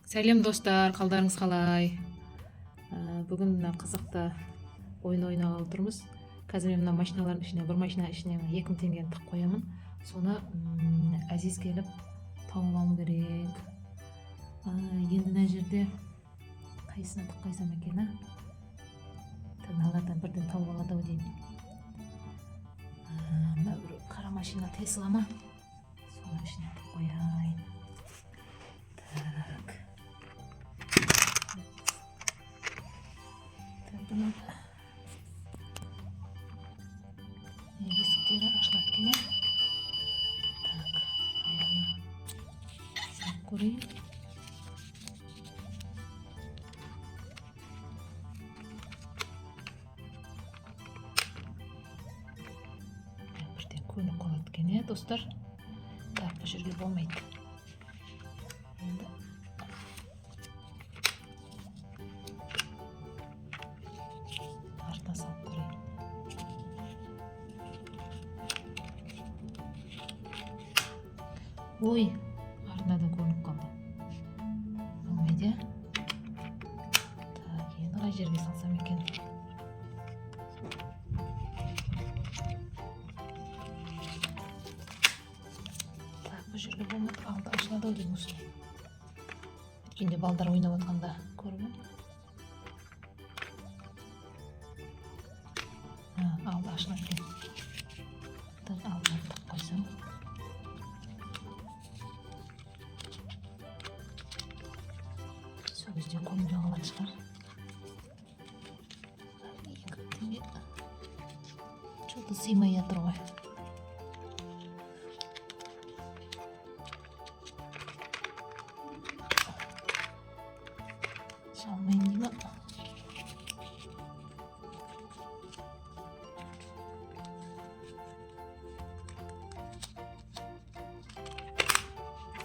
Сәлем, достар, қалдарыңыз қалай? Бүгін мына қызықты ойын ойнағалы тұрмыз. Қазір мен мына машиналардың ішіне, бір машина ішіне 2000 теңгені тығып қоямын. Соны Әзиз келіп тауып алу керек. Енді мына жерде қайсысына тығып қойсам екен, а? Мыналардан бірден тауып алады ау деймін. Мына бір қара машина, Тесла ма, соның ішіне тығып қояйын. Так. Так, бұның есіктері ашылады екен, иә. Так, аяғына салып көрейін. Бірден көрініп қалады екен, иә, достар. Так, бұл жерге болмайды. Енді артына салып көрейін. Ой, артына да көрініп қалды. Болмайды, иә. Так, енді қай жерге салсам екен? Так, бұл жерге болмайды. Алды ашылады ау деймін осылай. Өткенде балдар ойнап жатқанда көріп едім. Алды ашылады екен. Так, алдына тығып қойсам, сол кезде көрінбей қалатын шығар. 2000 теңге че-то сыймай жатыр ғой. Салмайын дей ма?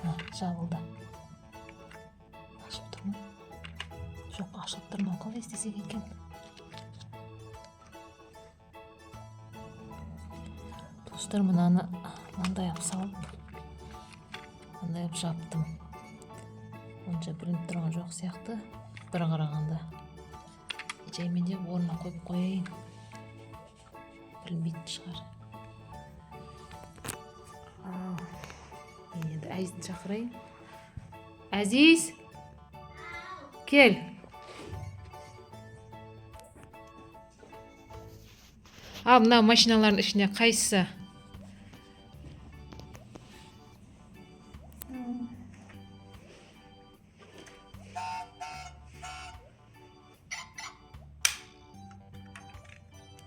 А, жабылды. Ашылып тұр ма? Жоқ, ашылып тұр ма? Қалай істесек екен? Достар, мынаны мынандай қылып салып, мындай қылып жаптым. Онша білініп тұрған жоқ сияқты бір қарағанда. Жаймен деп орнына қойып қояйын, білінбейтін шығар. Ал, мен енді Әзизді шақырайын. Әзиз, кел. Ал, мына машиналардың ішіне қайсысы?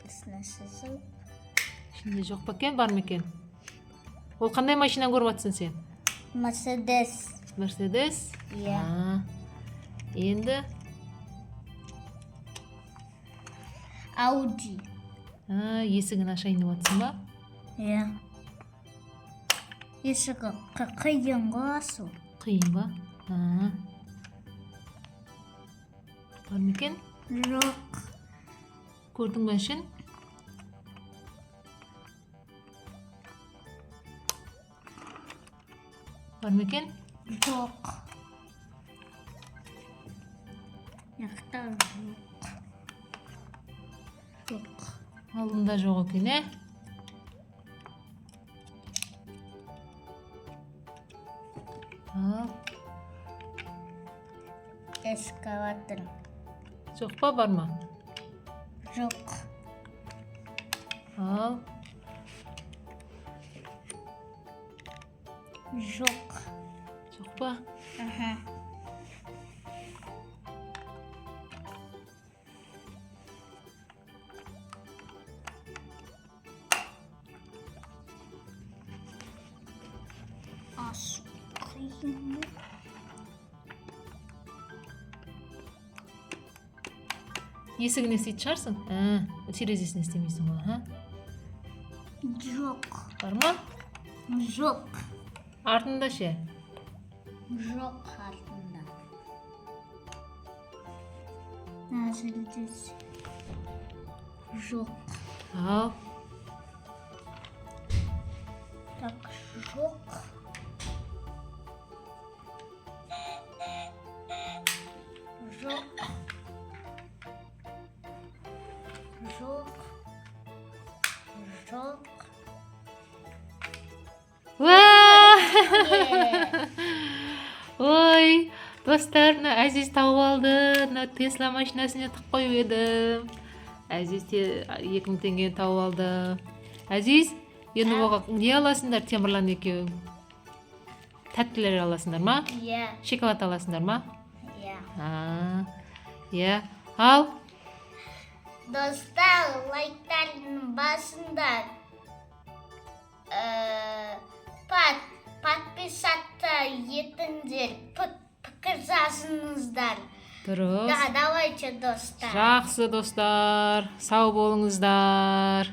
Үстіне сызып. Ішінде жоқ па екен, бар ма екен? Ол қандай машина көріп жатсың сен? Мерседес. Мерседес? Иә. А, енді? Ауди. А, есігін ашайын деп жатсың ба? Иә. Есігі қиын ғой ашу. Қиын ба? А. Бар ма екен? Жоқ. Көрдің бе ішін? Бар ма екен? Жоқ. Жақта жоқ. Жоқ. Алдында жоқ екен, иә. Ал. Эскалатор. Жоқ па, бар ма? Жоқ. Ал. Жоқ. Жоқ па? Аха. Ашу қиын ғой. Есігін істейтін шығарсың, а, терезесін істемейсің ғой, аха. Жоқ. Бар ма? Жоқ. Артында ше? Жоқ артында. Мерседес. Жоқ. Ал. Так, жоқ. Достар, мына Әзиз тауып алды. Мына Тесла машинасына тығып қойып едім. Әзиз те 2000 теңгені тауып алды. Әзиз, енді оған не аласыңдар, Темірлан екеуің? Тәттілер аласыңдар ма? Иә. Шоколад аласыңдар ма? Иә. А, иә. Ал. Достар, лайктардың басында подписаться етіңдер, пікір жазыңыздар. Дұрыс. Да, давайте, достар. Жақсы, достар, сау болыңыздар.